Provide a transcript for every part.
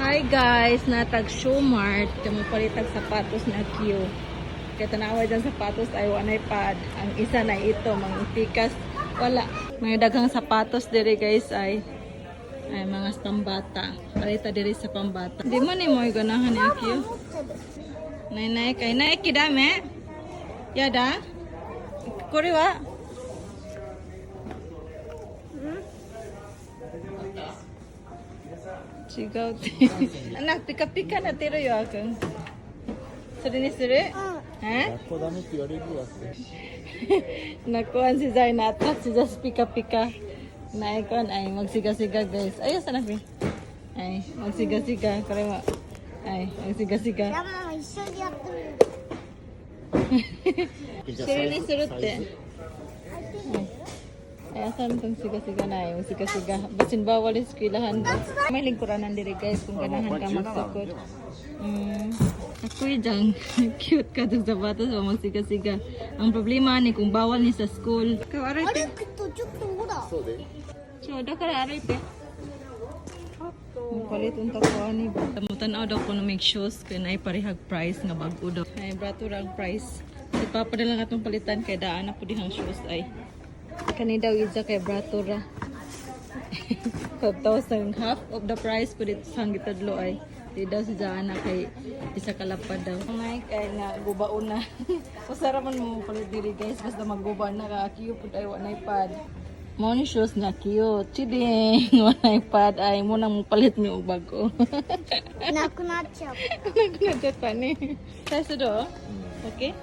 Hi guys, natag Showmart. Kamo palitag sapatos na Q. Kaya tanawa dyan sapatos ay wanay pad. Ang isa na ito, mga pikas. Wala. May daghang sapatos diri, guys, ay mga pambata. Palita diri sa pambata. Di mo ni mo ganahan ni Q. Nay nay kay nay kidame. Yada. これは違うって。Anak, ピカピカなってるよ、あくん。それにするえ学校ダメって言われるわって。 Nakuan si Zay, na-attract si Zay sa pika-pika. Naikuan ay magsiga-siga, guys. Ayos na pi. Ay, magsiga-siga. Kare mo. Ay, magsiga-siga. ママ一緒にやってみる。それにするって。Ay, asan tong siga-siga na ay, magsiga-siga. Basin bawal eskwelahan ba? May lingkuranan diri, guys, kung ganahan ka magsukot. Ako'y dyan, cute ka dun sa sapatos o magsiga-siga. Ang problema ni kung bawal ni sa school. Ikaw, aray 歩くとちょっとほら。そうで。 So, da ka aray te. Palit unta ko ani ba. Tamutan daw ko make shoes kay naay parehag price nga bag-o daw. Ay brato ra ang price. Si Papa na lang atong palitan kay daan na pud dihang shoes ay. Kani daw isa kay brato ra. 5,000, half of the price pud ito sa gitadlo ay. Di daw si Jana kay isa kalapad daw. Ay kay nga gubaon na. Usara man mo palit diri, guys, basta magguba na ka kiyo pud ay wa nay pad. Mo ni shoes nga cute. Chiding, walay pad ay mo nang palit mi og bago. なくなっちゃう。 Nagkunod pa ni. Tayo do. Okay?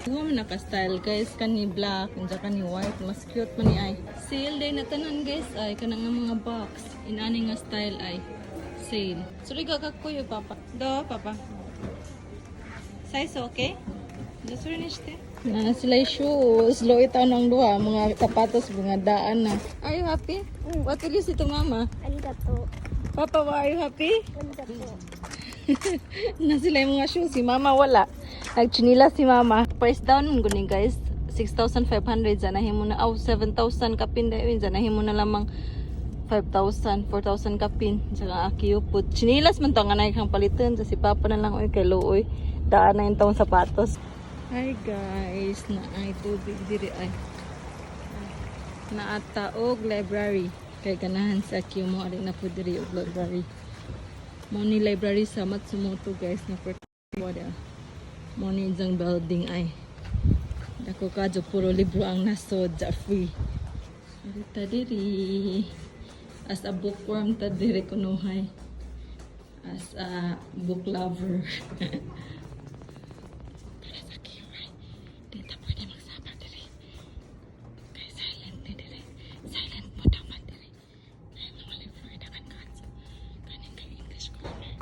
Mo man naka-style, guys, kani black, unsa kani white, mas cute man ni ay. Sale day na tanan, guys, ay kanang nga mga box. Inani nga style ay sale. Sorry ka kakuyo, papa. Do papa. Size okay? Do sorry ni shite. Na sila yung shoes. Low itaw ng duha. Mga sapatos, mga daan na. Are you happy? What will you say to mama? ありがとう。 Papa, are you happy? ありがとう。 Na sila yung mga shoes. Si mama wala. Nagchinila si mama. Price down mo guni, guys. 6,500 zanahin mo na. Oh, 7,000 kapin dahil. Zanahin mo na lamang 5,000, 4,000 kapin. Saka akiyo po. Chinilas man to nga na kang palitan. Sa si papa na lang oy kay Luoy. Daan na yung taong sapatos. Hi guys, na ay tubig diri ay. Naata og library. Kay ganahan sa akiyo mo ari na po diri og library. Mo ni library sa Matsumoto, guys, na wala. Mo ni isang building ay. Dako kadyo puro libro ang nasod ja free. Dita diri. As a bookworm ta diri kunuhay. As a book lover. Para sa kiyo ay. Di ta pwede magsapa diri. Kay silent ni diri. Silent mo daman diri. Ay mga libro ay dakan kadyo. Kaning kay English corner.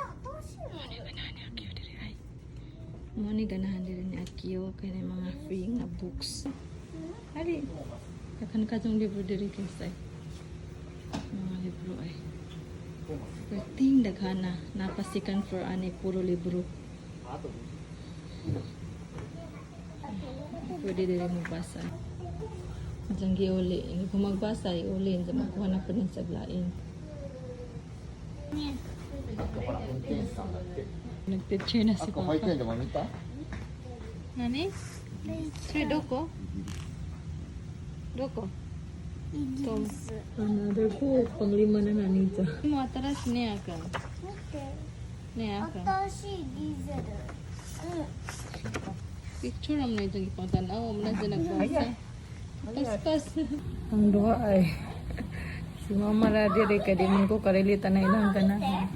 Mo ni ganahan ni Akio diri ay. Mo ni ganahan diri ni Akio kay na mga free nga books. Ali. Dakan kadyong libro diri kaysa ay. Mga libro ay. Perting daghana napasikan for ani puro libro. Pwede diri magbasa. Diyan giuli. Hindi ko magbasa, iuli. Diyan makuha na pa din sa lain. ほら、運転手さんだって。 Nagpicture na あ si っこ保育 Papa. 園でも見た Nani? Sir, doko? Doko? イギリス。 Another book. Panglima na na nito. Mo atras niya ka. 見て。 Niya ka. 新しいディーゼル。うん。 Picture naman na itong ipang tanaw. Mo na dyan nagbasa. Paspas. Ang duha ay. Si mama ra dire kay di man ko karelita na ilang ganahan.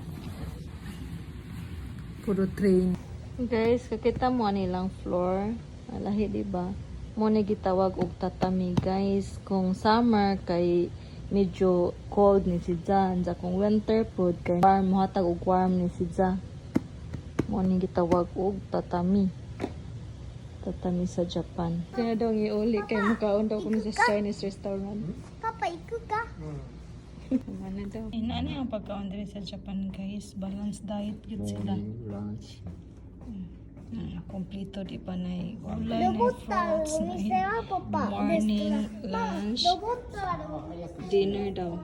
Puro train. Guys, kakita mo ani lang floor. Alahi, di ba? Mo ni gitawag og tatami, guys. Kung summer kay medyo cold ni si Jan. Sa kung winter pod kay warm, mohatag og warm ni si Ja. Mo ni gitawag og tatami. Tatami sa Japan. Kaya daw iuli kay mukaon daw kami sa Chinese restaurant. パパ行くか。 Ano daw? Ano ang pagkaon diri sa Japan, guys? Balanced diet gyud sila. ランチ。 Ah, kompleto di ba na gulay ロ na ボットある fruits お na 店はパパ。 morning, レストラン lunch, ロボットあるお店。 dinner daw. だね。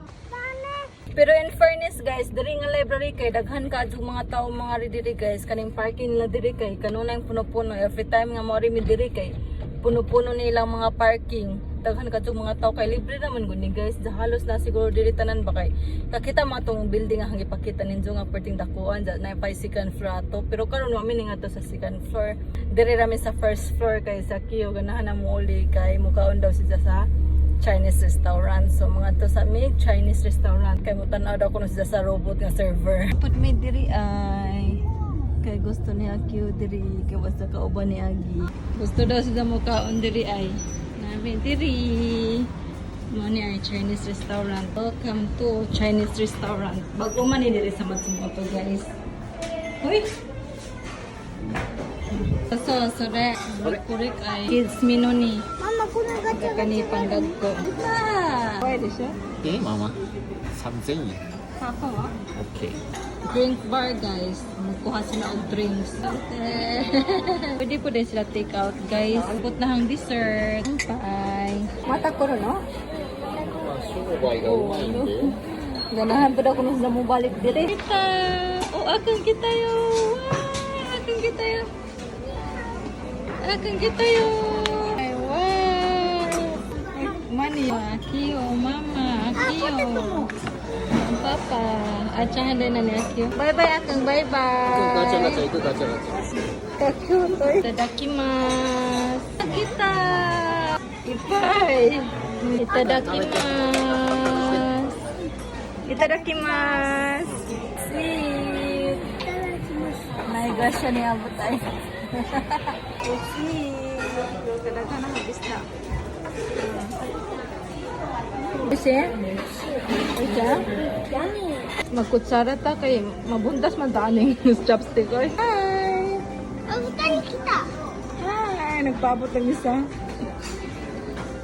Pero in fairness, guys, diri nga library kay daghan ka adto mga tao mga diri, guys, kaning parking na diri kay kanunay puno-puno every time nga mo mi diri kay puno-puno nilang mga parking. Daghan ka mga tao kay libre naman gud ni, guys. Halos na siguro diri tanan ba kay kakita mo atong building ang gipakita ninyo nga perting dakuan na pa second floor ato. Pero karon wa mi ni ngadto sa second floor. Diri ra mi sa first floor kay sa Kyo ganahan na mo uli kay mukaon daw siya sa Chinese restaurant. So mga to sa may Chinese restaurant kay mo tan-aw daw kuno siya sa robot nga server. Put me diri ay kay gusto ni Akio diri kay basta kauban ni Agi. Gusto daw siya mo kaon diri ay. Nami diri. Mo ni ay Chinese restaurant. Welcome to Chinese restaurant. Bago man ni diri sa Matsumoto, guys. Uy. So, sore, kurik ay kids menu ni. ママ、このガチャガ Kani チャがある。 panggag ko. Ah, pwede siya. え、ママ3000円。 Papa, wa? OK。 Drink bar, guys. Magkuha sila og drinks. Pwede po din sila take out, guys. Put na hang dessert. Bye. Mata ko ro, no? 商売がうまいんで。 Ganahan pa daw kuno sila mo balik dire. Kita! Oh, akang kita yo! Wow! Akang kita yo! Akang kita yo! Ay, wow! Money. Akio, mama, Akio. Papa. Atsahan din na ni Akio. Bye-bye, Akang. Bye-bye. ガチャガチャ行く、ガチャガチャ。 Itadakimasu. Kita. Ipay. Itadakimasu. Itadakimasu. Sweet. いただきます。 My gosh, siya niabot ay. Sweet. Kadaghan na mag-isda. Kasi? Ika? ヤミー。 Magkutsara ta kay mabuntas man ta aning chopstick oy. Hi! あ、二人来た。 Hi! Nagpaabot ang isa.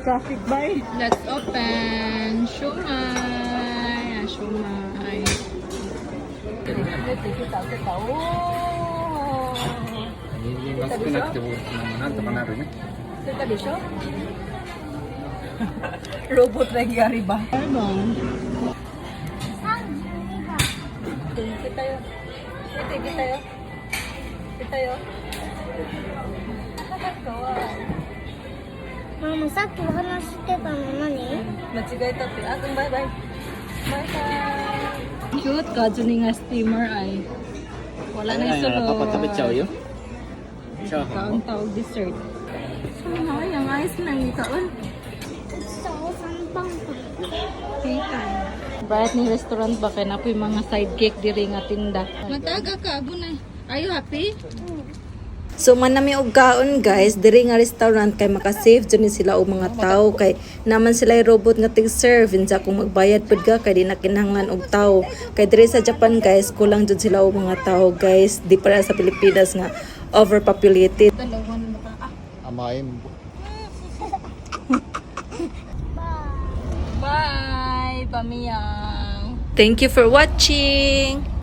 Traffic by. Let's open. Shumai. Ah, shumai. Kita, kita. Oh! 人間が少なくてもなんとかなるね。 Kita di siya? Robot lagi ari ba? Ano? 32番。 Kita yun. Kita, kita yun. Kita yun. Kawaii. ママ、さっきお話ししてたの何？間違えたって。あ、バイバイ。バイバイ。Cute ka, ni nga steamer ay. Wala na yung パパ sulod. 食べちゃうよ。チャーハン Kaon も。 tawag dessert. So, ay, ang ayos na yung kaon. ごちそうさんパンパン。 Bright ni restaurant ba kay na po yung mga sidekick diri nga tinda. Mataga ka, abo na. Are you happy? So man nami og kaon, guys, diri nga restaurant kay makasave jud ni sila og mga tao kay naman sila robot nga tig-serve unsa kung magbayad pud ka kay di na kinahanglan og tao. Kay diri sa Japan, guys, kulang jud sila og mga tao, guys, di para sa Pilipinas nga overpopulated. 甘えん坊。 Bye, pamiyang. Thank you for watching.